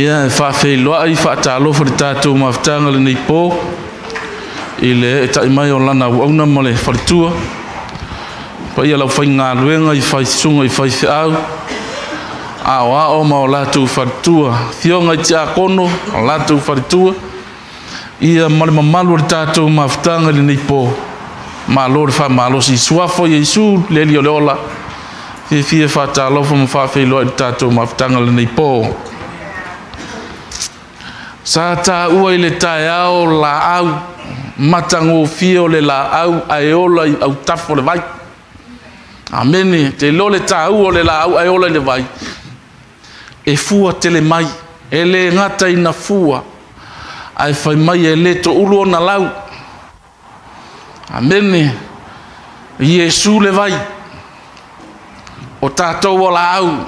Ia e faafeiloai faatalofa i le tatou mafutaga lenei po i le eetai mai o lana auauna ma le faletua. Paia lau faigaluega i faisusuga i faifeau, aoao ma o latou faletua, afioga i tiakono o latou faletua, ia ma le mamalu o le tatou mafutaga i lenei po. Malo le faamalosi i suafa o Iesu le Alii o le ola. Fiafia faatalofa ma faafeiloai i le tatou mafutaga lenei po. Sa taua i le taeao laau matagofie o le laau ae ola i autafa o le vai. Amene. Te iloa le taua o le laau ae ola i le vai. E fua tele mai, e le gata ina fua, ae fai mai e le toulu ona lau. Amene. Iesu le vai, o tatou o laau.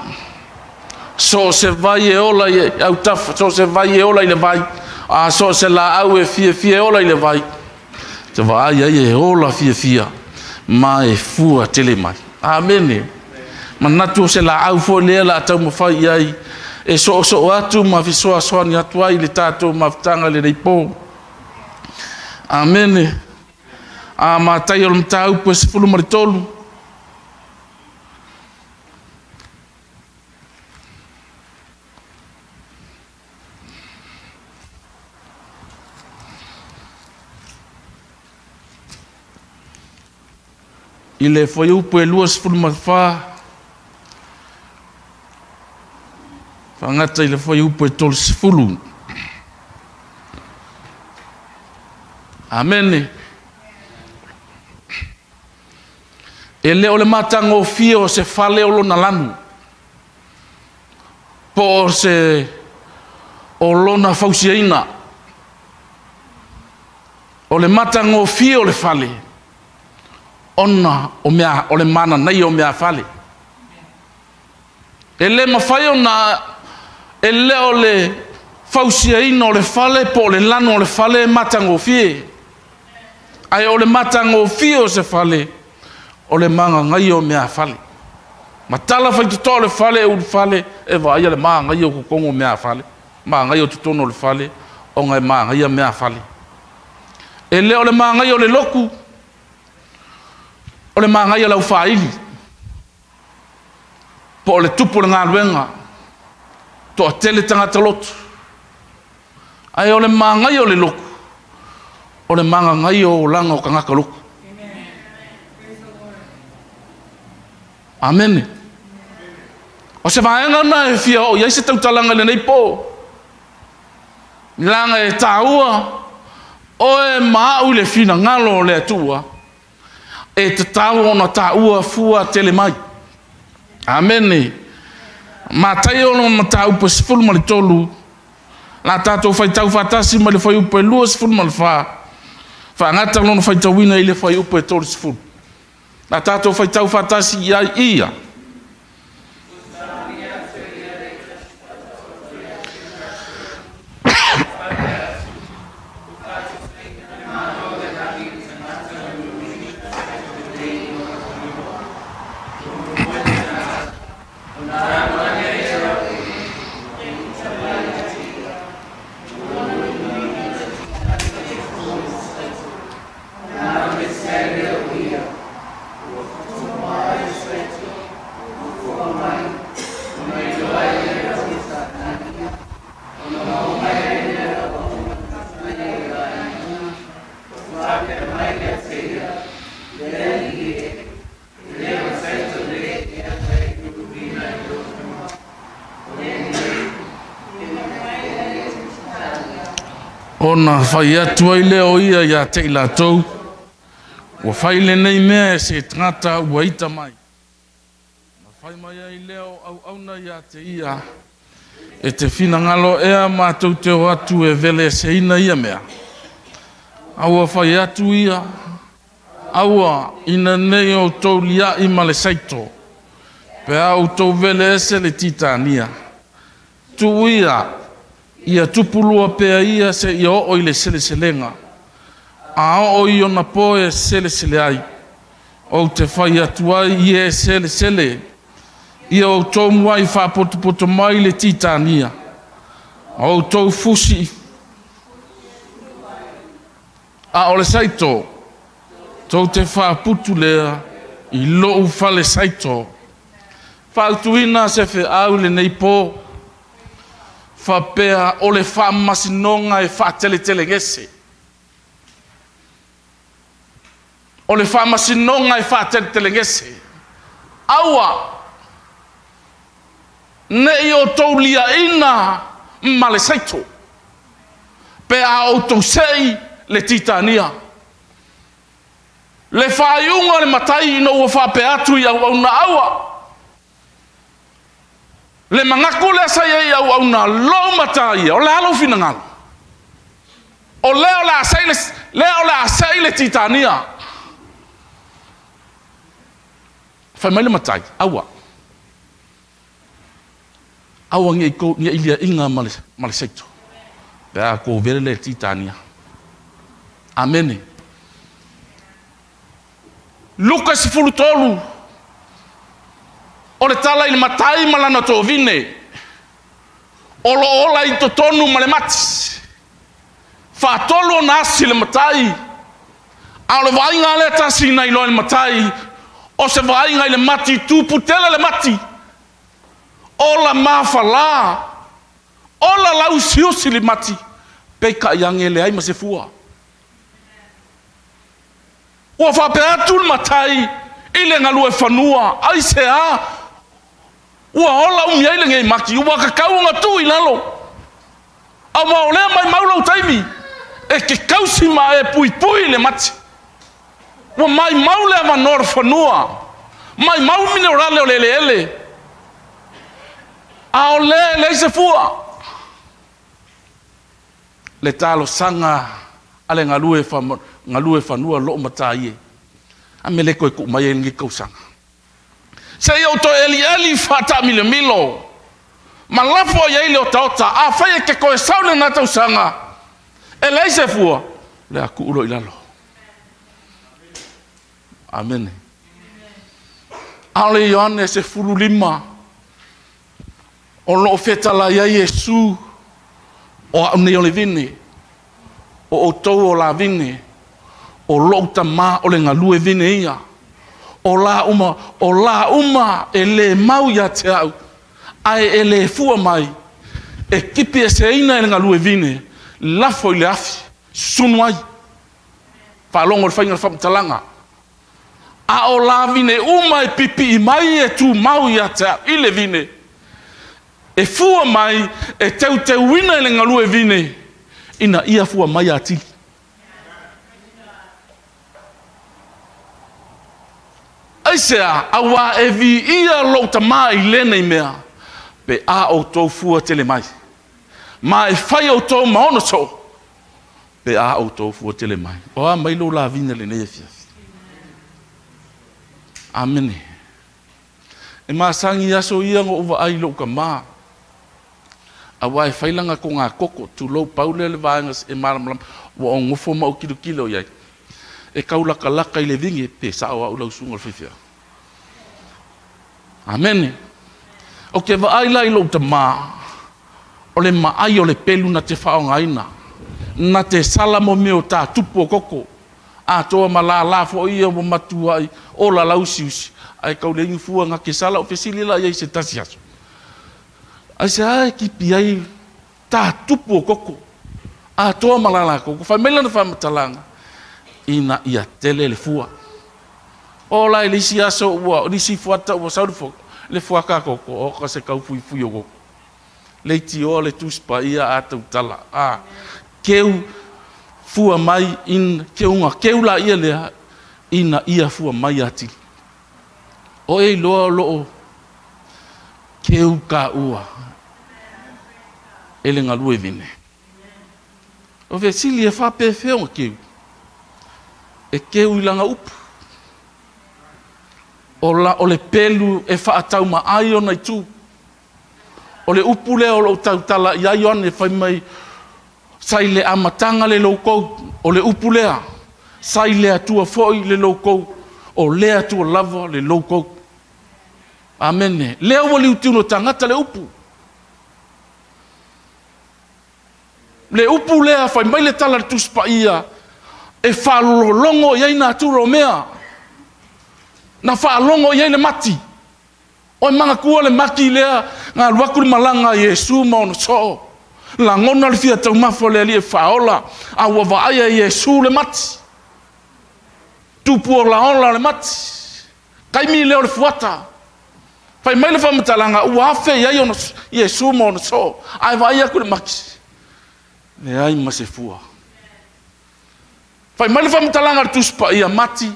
So o se vai e ola i autafa, so o se vai e ola i le vai, a so o se laau e fiafia e ola i le vai, te vaai ai e ola fiafia, ma e fua tele mai. Amene. Manatu o se laau foi lea la taumafai i ai, e soosoo atu ma fesoasoani atu ai i le tatou mafutaga lenei po. Amene. A Mataio o le mataupu e 13. I le fuaiupu e 24, faagata i le fuaiupu e 30. Amene. E le o le matagofie o se fale o lona lanu, po o se o lona fausiaina. O le matagofie o le fale, ona o mea, o le mananaia o mea fale. E le mafai ona, e le o le fausiaina o le fale po o le lanu o le fale e matagofie. Ae o le matagofie o se fale, o le magagaia o mea fale. Matala faitotoa o le fale e ulufale, e vaaia le magaia o totonu o mea fale. Magaia o totonu o le fale, ona e magaia mea fale. E le o le magaia o le lotu, o le magaia o le aufaili, po o le tupu o le galuega, toatele tagata lotu. Ae o le magaia o le lotu, o le magagaia o olaga o tagata lotu. Amene. O se vaega na e fia o i ai se tautalaga i lenei po. Laga e taua oe ma au i le finagalo o le Atua, e tatau ona taua fua tele mai. Amene. Mataio o le mataupu e 13, la tatou faitau faatasi ma le fuaiupu e 24, faagata lona faitauina i le fuaiupu e 30. La tatou faitau faatasi i ai ia. Ona fai atu ai lea o ia ia te i latou, ua fai lenei mea e se tagata ua ita mai. Na fai mai ai lea o auauna ia te ia, e te finagalo ea matou te o atu e veleseina ia mea. A ua fai atu ia, aua ina nei outou liai ma le saito, pe a outou vele ese le titania. Tuu ia, ia tupulua pea ia se ia oo i le seleselega. A oo i ona po e selesele ai, ou te fai atu ai i e selesele, ia outou muai faapotopoto mai le titania. Ma outou fusi a o le saito tou te faaputu lea i lou fale saito. Fautuina se feau lenei po faapea o le faamasinoga e faateletelegese. O le faamasinoga e faateletelegese. Aua ne i outou liaina ma le saito pe a outou sei le titania. Le faaiuga o le matai ina ua faapea atu i auauna aua. Le manatu lea sa i ai i auauna lou mataia, o le a lou finagalo? O lea o le a sei le, lea o le a sei le titania. Fai mai le matai, aua. Aua nei nei liaina ma le saito. Pe a kou vele le titania. Amene. Luka 13. O le tala i le matai ma lana tovine. O lo ola i totonu ma le mati. Faatolu ona asi le matai. A o le vaaiga lea tasi na iloa i le matai. O se vaaiga i le mati, tupu tele le mati. Ola mafala. Ola lausiusi le mati. Peka i ange le ai ma se fua. Ua faapea atu le matai i le galue fanua. Ai se a. Ua ola umi ai le ngei mati. Ua kakau nga tu i lalo. A ua olea mai mau lau taimi. E ke kausi ma e pui pui le mati. Ua mai mau le avanor fanua. Mai mau mine orale o le ele ele. A o le le se fua. Le talo sanga ale ngalue fa ngalue fanua lo matai e. A me le koe ku mai e ngi kausanga. Se i auto eli eli fata milo milo. Ma lafo ia ile o taota. A whai e ke koe saule na tausanga. E lei se fua. Le aku ulo i lalo. Amen. Ale Ioane se fulu lima. O loo fetala ia Iesu. O au nei o le vine. O outou o la vine. O loo tama o le ngalue vine ia. O la uma e le mau ia te au. Ae e le fua mai. E kipi e se ina e le ngalue vine. Lafo i le afi. Sunu ai. Whaalongo le whainga le whamtalanga. A o la vine uma e pipi i mai e tū mau ia te au i le vine. E fua mai e teu teuina e le ngalue vine. Ina ia fua mai a tili. Ai se a, awa e vi ia lou tamā i lenei mea, pe a o tō fua tele mai. Ma e whai o tō maono tō, pe a o tō fua tele mai. O a mai lou la vina lenei e fiafi. Amene. E masangi aso ia ngo uwa ai lou ka mā. Awa e whailanga ko ngā koko, tū lou paule le vaenga e malamalam, wa o ngofo mau kilo kilo iai. E kaulaka laka i le vingi, pe sao au lau sunga le whiwhia. Amene. O ke vaai lai lou tamā, o le maai o le pelu na te whaongaina, na te sala mo meo tā tupu o koko, a toa ma la la fo ia o matua ai, o la lausiusi, ai kau le fua ngā ke sala o fesili la iai se tasi aso. Ai se ai kipi ai tā tupu o koko, a toa ma la la koko, whai maila na whamatalanga, ina ia tele le fua. O la i lisi aso ua, lisi fuata ua sauru fo, le fua ka koko, o ka se kau fui fui o koko. Le tio le tuspa ia a tautala. A, keu fua mai in, keu ngā keu la ia lea, ina ia fua mai a tili. O e loa loo, keu ka ua, ele ngalue vine. O vesili e whape wheonga keu. E keu i langa upu. O, la, o le pelu e whaatau ma ai ona i tū. O le upu lea o lou tautala i ai one whai mai sai le amatanga le loukou. O le upu lea sai le atua foi le loukou. O le atua lava le loukou. Amene. Lea ua liu tino tangata le upu. Le upu lea fai mai le tala le Tusi Paia e faalologo i ai natura o mea. Na faalogo i ai le mati. O e manatua le mati lea na alu atu le malaga a Iesu ma ona soo. Lagona le fia taumafa o le Alii e faaola, a ua vaaia e Iesu le mati. Tupu olaola o le mati. Taimi lea o le fuata. Fai mai le faamatalaga ua afe i ai ona Iesu ma ona soo. Ae vaai atu le mati. Leai ma se fua. Fai mai le faamatalaga a le Tusi Paia mati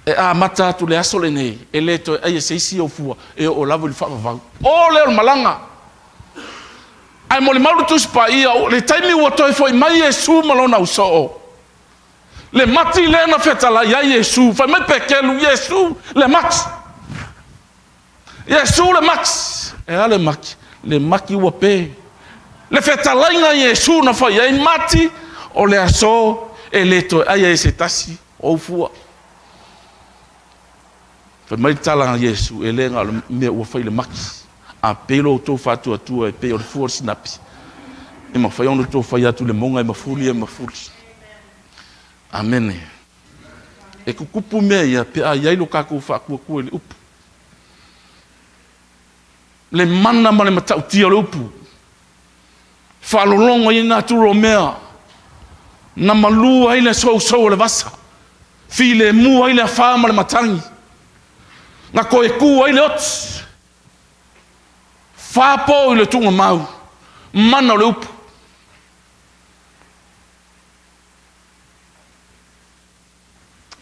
e amata atu le aso lenei e le toe ai e se isi o fua e oo lava i le faavavau. O lea o le malaga. Ae mo le mau le Tusi Paia le taimi ua toe foi mai Iesu ma lona ausoo. Le mati lea na fetalai ai Iesu. Fai mai Petelu, Iesu le mati. Iesu le mati. E a le mati? Le mati ua pe. Le fetalaiga Iesu na fai ai mati o le aso e le toe ai e se tasi o fua. Fai mai le tala a Iesu e le nga o le mea ua fai le mati. A pelo o tō whātua e pe o le fua o le sinapi. E mawhai ono tō whai atu le monga e mafuli e mafuli. Amene. E kukupu mea ia pe a iai lo kākou whaakuakua i le upu. Le mana ma le matautia o le upu. Whaalolongo i nā tūro mea. Na malu ai le sousou o le vasa. Fi le mu ai le awha ma le matangi. Nga koe ku ai le oti. Whāpo i le tunga mau. Mana o le upu.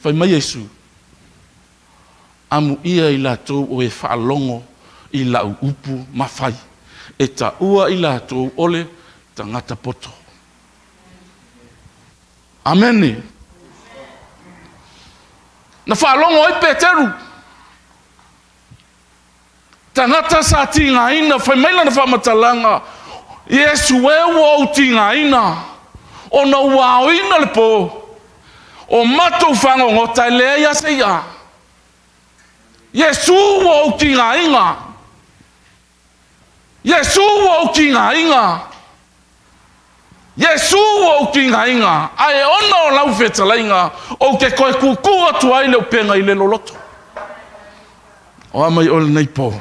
Fai mai Iesu. Amu ia i lātou o e whaalongo i lau upu mawhai. E ta ua i lātou ole tangata poto. Amene. Na whaalongo ai Peteru. Tangata sa tingaina, fai mai lana whamatalanga. Iesu e ua au tingaina. O na ua aoina le pō. O matou whangongota e lea ia se ia. Iesu ua au tingaina. Iesu ua au tingaina. Iesu ua au tingaina. Ae ona o lau whetalainga o ke koe kuku atu ai le upenga i le loloto. O amai o le nei pō.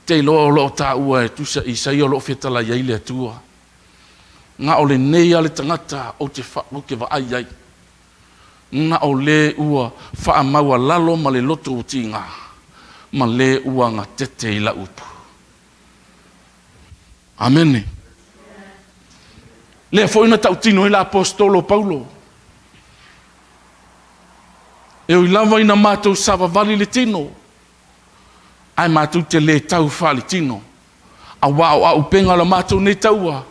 Te iloa o loo tā ua e tusa i sai o loo whetalai ai le atua. Ngā o le nei a le tangata o te o ke vaai ai. Ngā o le ua whaamaua lalo ma le loto o tinga. Ma le ua ngā tete i la upu. Amene. Lea foi na tautino i la apostolo Paulo. E oi lava ina mātou savavali le tino. Ai mātou te le tau wha le tino. A wā o au penga la mātou nei taua.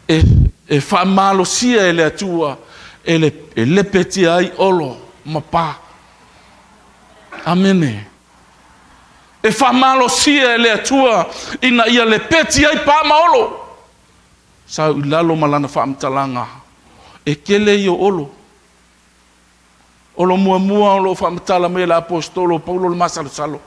E whaamalosia e le atua. E lepetia ai olo ma pā. Amene. E whaamalosia e le atua ina ia lepeti ai pā ma olo. Sau i lalo malana whaamatalanga. E kele i o olo. Olo mua mua o lo whaamatala me la apostolo Paulo le masalosalo.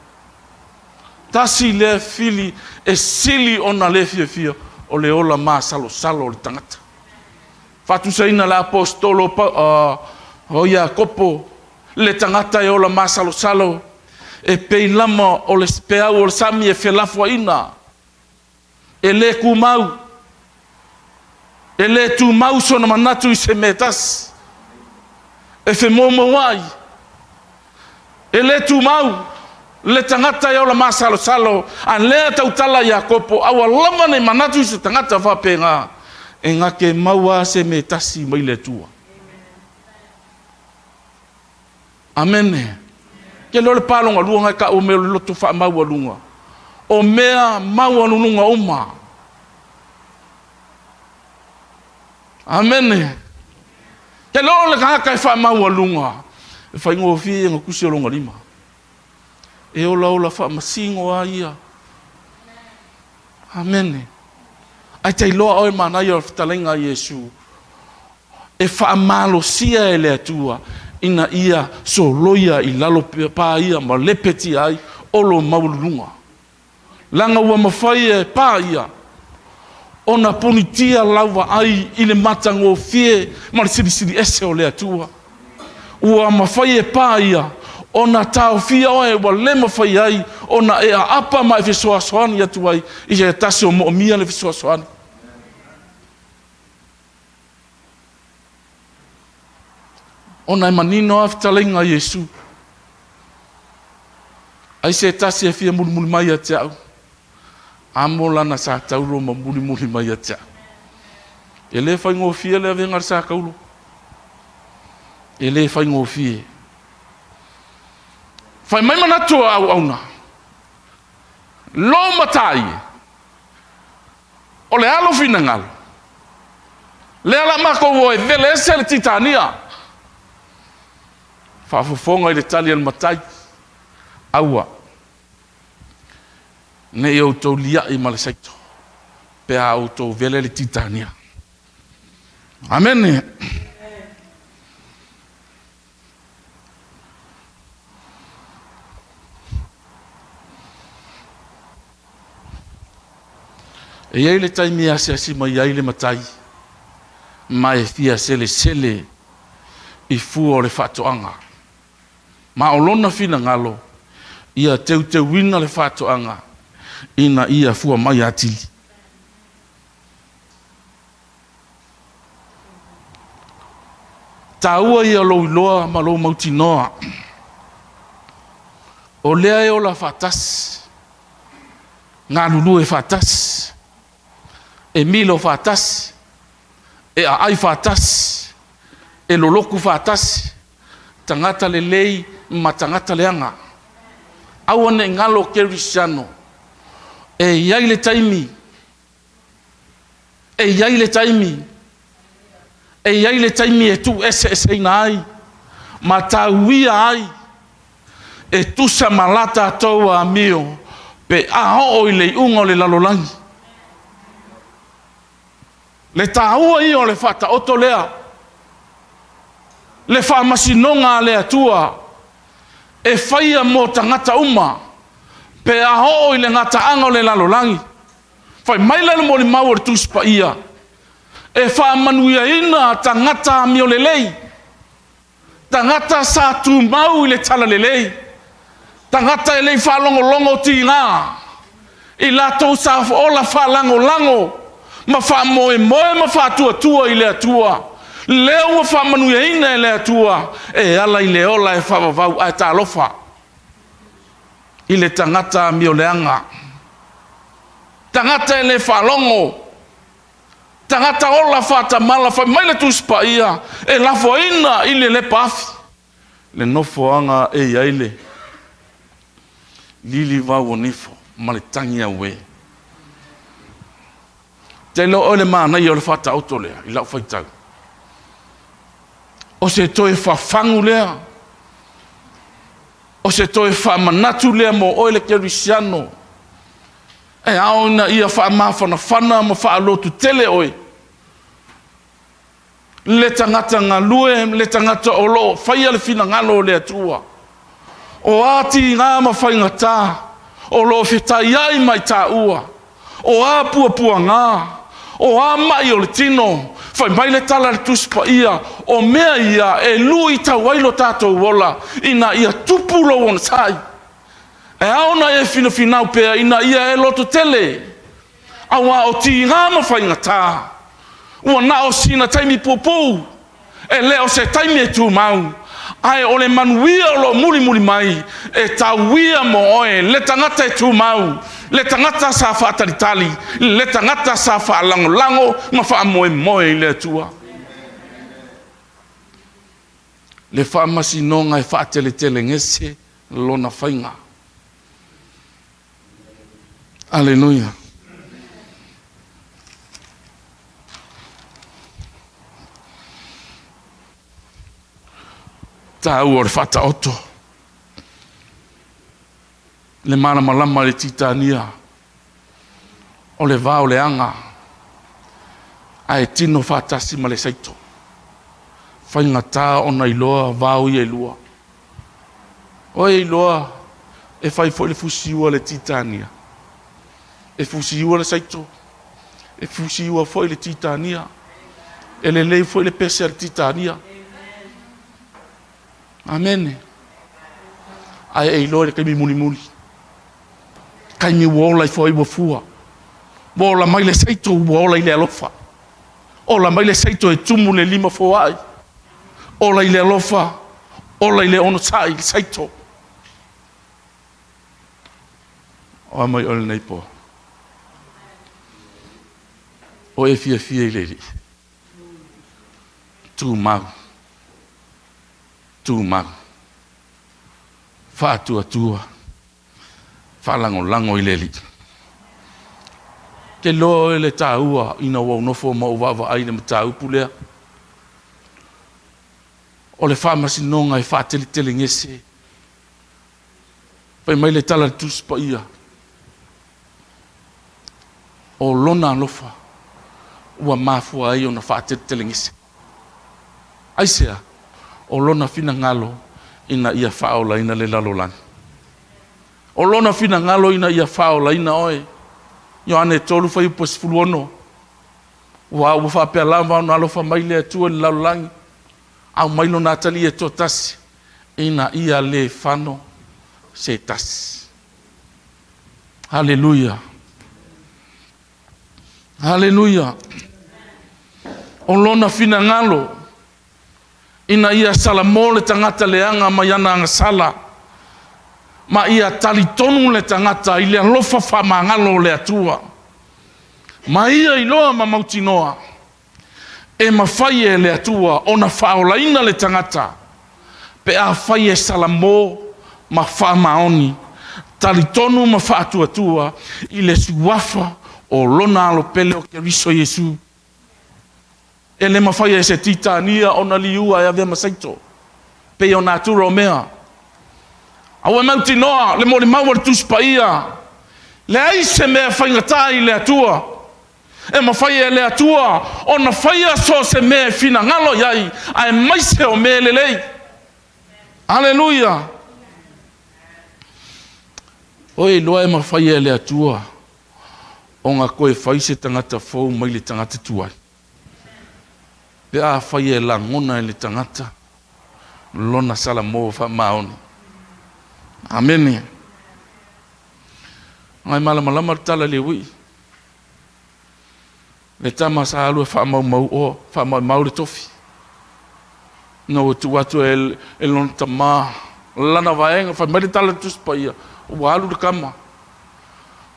Tasi le fili e sili ona le fia fia o le ola masalosalo o le tangata. Fatusaina la apostolo o Iakopo le tangata e ola masalosalo e peilama o le speau o le sami e felafuaina. E le kumau. E le tumau sona manatu i se metasi. E whemomo ai. E le tumau. Le tangata e ola masalosalo. A lea tautala Iakopo. Aua lama nei manatu i se tangata whapenga. E ngake maua se metasi mai le tua. Amene. Ke leo le palonga luanga ka o mea loto wha maua lunga. O mea maua lunga uma. Amene. Ke leo le kaka e wha maua lunga. E whai ngō whie ngā kusi o longa lima. E ola ola wha masingo a ia. Amene. Ai te iloa oe manai o whitalenga Iesu. E whaamalosia e le atua. Ina ia soloia i lalo pā ia ma lepeti ai olo maululunga. Langa ua mawhai e pā ia. Ona punitia lau vaai i le matagofie ma le silisili ese o le Atua. Ua mafai e pā ia ona taofia oe ua le mafai ai ona e aapa ma e fesoasoani atu ai i se tasi o moomia le fesoasoani. Ona e manino a fetalaiga a Iesu. Ai se tasi e fia mulimuli mai ia te au. Amo lana sa taulo ma mulimuli mai ia te au. E le faigofie le avega le sa taulo. E le faigofie. Fai mai manatu o auauna. Lo matai. O le alo finagalo. Le ala makou o e vele ese le titania. Faafofoga i le tali a le matai. Aua. Ne i outou liai ma le saito. Pe a outou vele le titania. Amene. E iai le taimi e asiasi mai ai le matai, ma e fia selesele i fua o le faatoaga. Ma o lona finagalo, ia teuteuina le faatoaga, ina ia fua mai atili. Tāua ia lou iloa ma lou mautinoa. O lea e ola faatasi, galulue faatasi, e milo faatasi, e aai faatasi, e loloku faatasi, tagata lelei ma tagata leaga. Aua ne i galo kerisiano, e i ai le taimi, e i ai le taimi, e i ai le taimi e tuueseeseina ai, ma tauia ai, e tusa ma la tatou amio, pe a oo i le iuga o le lalolagi. Le tāua ia o le faataoto lea, le faamasinoga a le Atua, e faia mo tagata uma, pe a oo i le gataaga o le lalolagi. Fai mai le molimau o le Tusi Paia, e faamanuiaina tagata amio lelei, tagata sa tumau i le talalelei, tagata e le i faalogologo tiga, i latou sa ola faalagolago, ma faamoemoe ma faatuatua i le Atua. Lea ua faamanuiaina e le Atua, e ala i le ola e faavavau ae talofa i le tagata amio leaga. Tagata e le faalogo, tagata ola faatamala, fai mai le Tusi Paia, e lafoaina i le lepa afi. Le nofoaga e i ai le lilivau o nifo ma le tagi auē. Te iloa oe le manaia o le faataoto lea i lau faitau. O se toe fafagu lea, o se toe faamanatu lea mo oe le kerisiano. E ao ina ia faamafanafana ma faalotutele oe. Le tagata galue, le tagata o loo faia le finagalo o le Atua. O a tiga ma faigata, o loo fetaiai ma i taua. O a puapuaga, o a mai o le tino, fai mai le tala a le Tusi Paia, o mea ia e luitau ai lo tatou ola, ina ia tupu lou onosai. E ao ona e finafinau pea ina ia e lototele, auā o tiga ma faigata, ua na o sina taimi puupuu, e le o se taimi e tumau, ae o le manuia o loo mulimuli mai, e tauia mo oe, le tagata e tumau, le tagata sa faatalitali, le tagata sa faalagolago ma faamoemoe i le Atua. Le faamasinoga e faateletelegese lona faiga. Aleluia. Tāua o le faataoto. Le malamalama i le titania. O le va o le aga. Ae tino faatasi ma le saito. Faigata ona iloa vao ia e lua. Oe iloa e fai foi le fusiua le titania. E fusiua le saito. E fusiua foi le titania. E lelei foi le pese a le titania. Amene. Ae e iloa le taimi mulimuli. Taimi ua ola ifo ai ua fua. Ua ola mai le saito ua ola i le alofa. Ola mai le saito e tumu le lima foai. Ola i le alofa. Ola i le onosai le saito. O a mai o lenei po. O e fiafia i le Alii. Tumau. Tumau. Faatuatua. Faalagolago i le Alii. Te loa oe le tāua ina ua ou nofo ma ou vaavaai i le mataupu lea. O le faamasinoga e faateletelegese. Fai mai le tala a le Tusi Paia. O lona alofa ua mafua ai ona faateletelegese. Aisea, o lona finagalo ina ia faaolaina le lalolagi. O lona finagalo ina ia faaolaina oe. Ioane 3 fuaiupu 16. Ua ua faapea lava ona alofa mai le Atua i le lalolagi. Aumai lona atalii e toatasi ina ia le fano se tasi. Haleluia. Haleluia. O lona finagalo ina ia salamo le tagata leaga mai ana agasala ma ia talitonu le tagata i le alofa faamagalo o le Atua. Ma ia iloa ma mautinoa e mafai e le Atua ona faaolaina le tagata pe afai e salamo ma faamaoni, talitonu ma faatuatua i le suafa o lona alo pele o Keriso Iesu. E le mafai e se titania ona liua e avea ma saito pei o natura o mea. Aua e mautinoa le molimau a le Tusi Paia, leai se mea faigata i le Atua. E mafai e le Atua ona faia so o se mea e finagalo i ai, aemaise o mea lelei. Aleluia. O e iloa e mafai e le Atua ona toe fai se tagata fou mai le tagata tuai. Pe afai e lagona e le tagata lona salamo faamaoni. Amene. Ngai malamalama le tala le ui. Le tama sa alu e faamaumau o, faamaumau le tofi. Na ua tuu atu e lona tamā. Lana vaega, fai mai le tala le Tusi Paia. Ua alu le kama.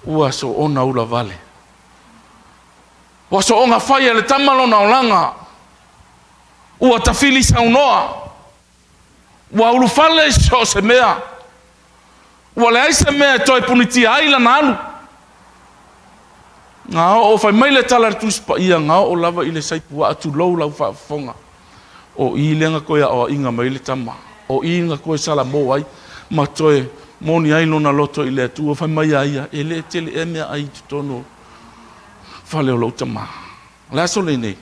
Ua soona ula vale. Ua soonga fai e le tama lona olaga. Ua tafili saunoa. Ua ulufale i so o se mea. Ua leai se mea e toe punitia ai lana alu. Ngā oo fai mai le tala le Tusi Paia, ngā oo lava i le saipua atulou lau faafofoga. O i lenga koe a oa inga mai le tama. O i nga koe salamo ai, ma toe moni ai lona loto i le Atua, fai mai a ia, e le tele e mea ai totonu fale o lou tama. Le aso lenei,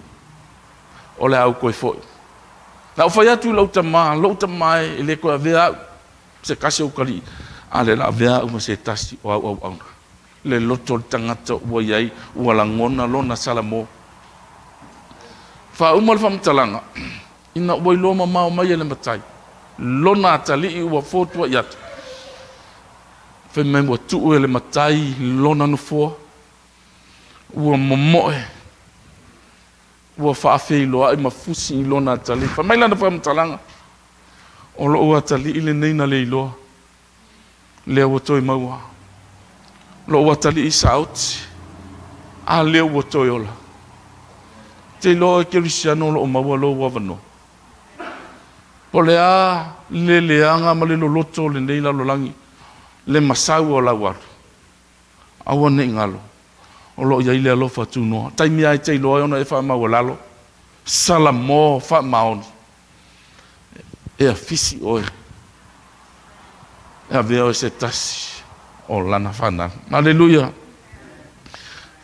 o le au koe foi. Na o fai atu i lou tama e le koe avea au, se kasi au kali, a le la avea au ma se tasi o au au auna. Le loto le tagata ua iai, ua lagona lona salamo. Faauma le faamatalaga, ina ua iloa mamao mai e le matai, lona atalii ua fotua i atu. Fai mai ua tuu e le matai lona nofoa, ua momoe, ua faafeiloai ma fusi i lona atalii. Fai mai lana faamatalaga, o lou atalii lenei na le iloa, lea ua toe maua. Lou atalii saoti, a lea ua toe ola. Te iloa e Kerisiano loo maua lou avanoa. Po le a le leaga ma le loloto o lenei lalolagi, le masau o lau alu. Aua nei galo, o loo iai le alofa tunoa. Taimi ai te iloa ona e faamau lalo, salamo faamaoni. E afisi oe, e avea oe se tasi o lana whanau. Aleluia.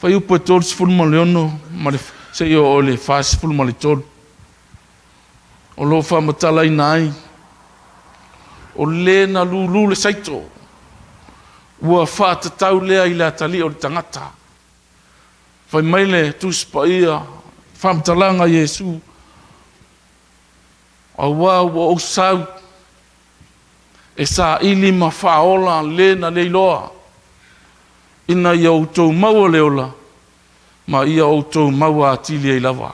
Whaiupu e 36 ma le se i o le 43. O lo whamatala ina ai. O le na lulu le saito. Ua whaatatau lea i le atali o le tangata. Fai mai le Tusi Paia, faamatalaga a Iesu, auā ua ou sau e saili ma faaola le na le iloa, ina ia outou maua le ola, ma ia outou maua atili ai lava.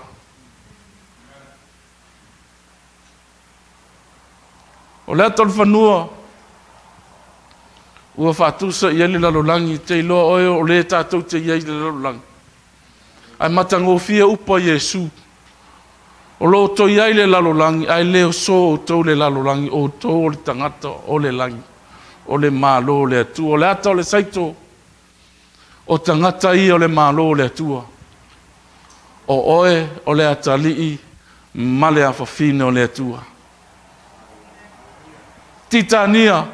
O le ata o le fanua, ua faatusa i ai le lalolagi, te iloa oe o le tatou te i ai i le lalolagi. Ae matagofie upu a Iesu, o lo o toi ai le lalolagi, ae le oso outou le lalolagi, outou o le tagata o le lagi, o le Malo o le Atua. O le ata o le saito, o tagata ia o le Malo o le Atua. O oe o le atalii ma le afafine o le Atua. Titania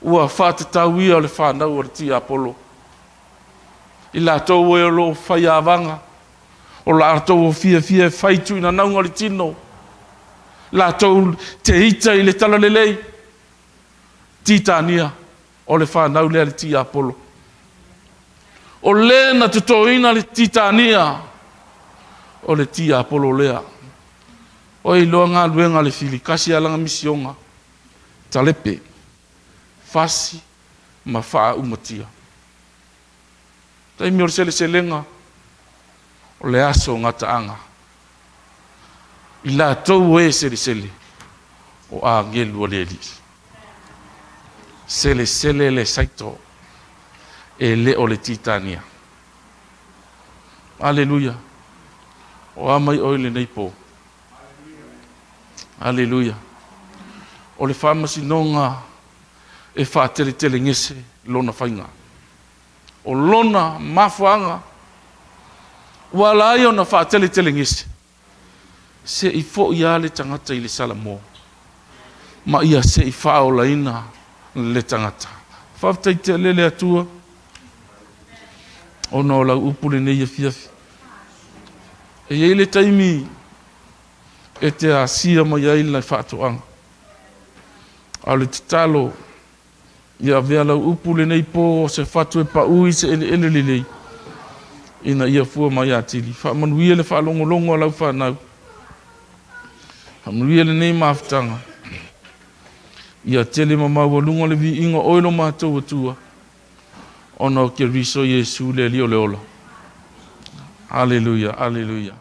ua faatatau ia o le fanau o le tiapolo. I latou e o lo o faiavaga, o latou o fiafia e fai tuinanauga o le tino, latou te ita i le talalelei. Titania o le fanau lea le tiapolo. O le na totoina le Titania, o le tiapolo lea. O iloa galuega le fili, kasi alaga misioga, talepe, fasi ma faaumatia. Taimi o le seleselega, o le aso gataaga. I latou e selesele, o agelu o le alii. Selesele le saito, e le o le Titania. Aleluia. O a mai oe lenei po. Aleluia. O le faamasinoga e faateletelegese lona faiga. O lona mafuaaga ua ala ai ona faateletelegese, se i foi lava le tagata i le Salamo, ma ia se i faaolaina le tagata. Faafetai tele le Atua, ona o lau upu lenei afiafi. E i ai le taimi e te asia mai ai le faatoaga. A o le tatalo, ia avea lau upu lenei po o se fatu e pau i se eleele lelei, ina ia fua mai atili. Faamanuia le faalogologo a lau fanau. Faamanuia lenei mafutaga. Ia tele ma maualuga le viiga oe lo matou Atua, ona o Keriso Iesu le Alii o le ola. Aleluia, aleluia.